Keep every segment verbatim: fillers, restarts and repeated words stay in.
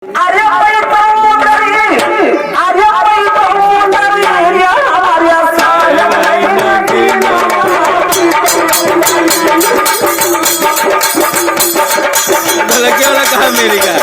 अरे भाई, तो मोटरी, अरे भाई, तो मोटरी, अरे साहब। ढोलकिया वाला कहाँ मेरी का?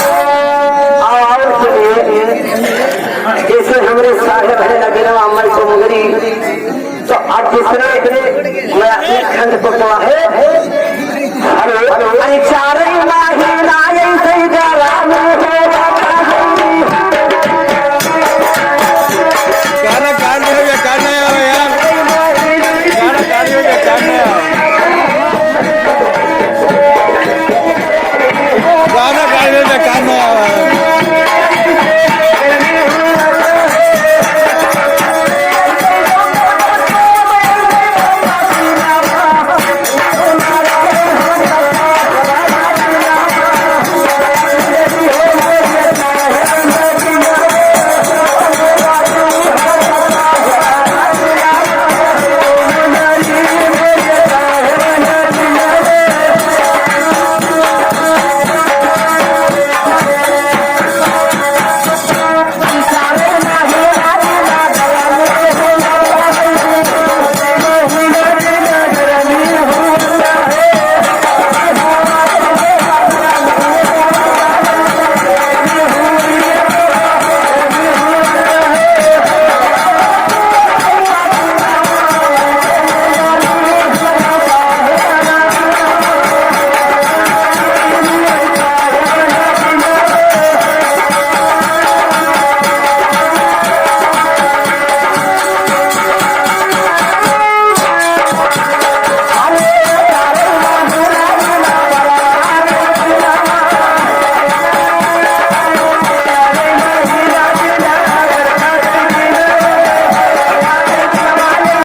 और सुनिए, जैसे हमरे साहेब है नगीना अमर को मुगरी, तो अब दूसरा एक मैं अपने खंड को कहा है। हेलो, अरे चार